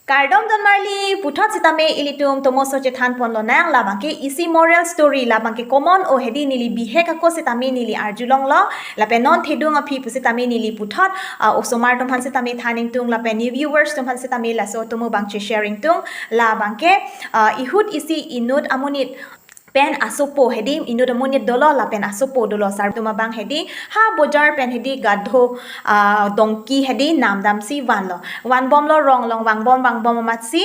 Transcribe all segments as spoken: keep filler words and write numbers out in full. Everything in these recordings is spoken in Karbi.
Kardom donmarli, puthot sitame ilitum tomoso chethan ponlonang, labangke isi moral story, labangke common o hedi neli bihek ako sitame neli arjulonglo, lapen non thedung aphi pusitame neli puthot, ah, osomar atum aphan sitame than ingtung, lapen new viewers atum aphan sitame laso atomo abang che-share ingtung, labangke, ah, ihut isi inut amonit pen asopo hedi inut amonit dolo lapen asopo dolo, sar atum abang hedi ha bojar pen hedi gadho, ah, donkey hedi namdamsi vanlo. Vanbomlo, rong along vangbom vangbom amatsi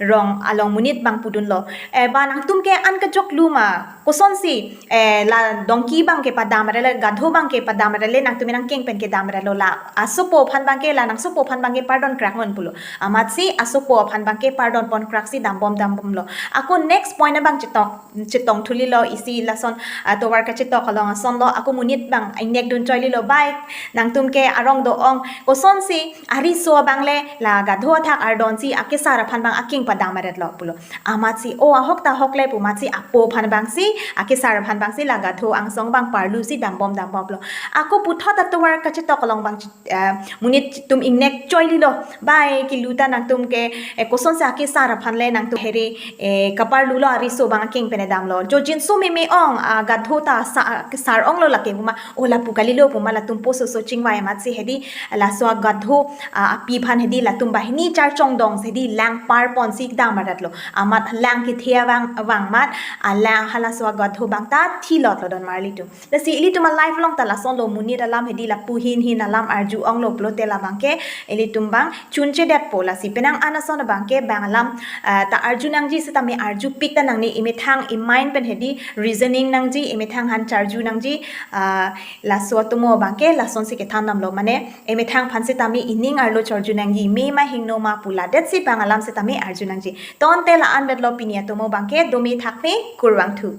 rong along monit abang pudunlo. Eh, ba nangtum ke an kejoklu ma? Kosonsi, eh, la donkey abangke padam arele, gadho abangke padam arele, nangtum nangkeng pen kedam arelo, la asopo aphan abangke, la nangsopo aphan abangke pardon krak non pulo. Amatsi asopo aphan abangke pardon pon kraksi dambom dambomlo. Ako next point abang chetok chetong thulilo, isi lason, ah, tovar kachetok along asonlo, ako monit abang ingnek dun choililo, bai, nangtum ke arong do-ong, kosonsi ariso abangle la gadho athak ardonsi akesar aphan abang akeng padam aretlo pulo. Amatsi o ahok ta ahokle pu amatsi apo aphan abangsi, akesar aphan abangsi la gadho angsong abang parlusi dambom dambomlo. Ako puthot atovar kachetok along abang, eh, monit atum ingnek choililo, bai, kilu ta nangtum ke, eh, kosonsi akesar aphanle nangtum hedi, eh, kaparlulo, ariso abang akeng pen edamlo. Jojinso meme ong, ah, gadho ta sa, kesar onglo lake pu ma, o lapu kalilo pu ma latum pososo chingvai amatsi hedi laso agadho, ah, api aphan hedi latum banghini charchongdong hedi lang par ponsi dam aretlo. Amat lang kethe avang, avang amat, ah, lang halaso agadho abang ta thilotlo donmarlitum. Lasi ilitum a-life along ta lasonlo, monit alam hedi lapu hin hin alam arju onglo pulote labangke ilitum abang chunchedetpo, lasi penang an ason abangke bang alam, ah, ta arju nangji sitame arjupik ta nangne, emethang e-mind pen hedi reasoning nangji, emethang aphan charju nangji, ah, laso atomo abangke lasonsi kethan damlo, mane emethang aphan sitame ining arlo charju nangji, me ma hingno ma pu ladetsi bang alam sitame arju nangji. Tangte la-an vetlo pini atomo abangke, dome thakme, kurvangthu.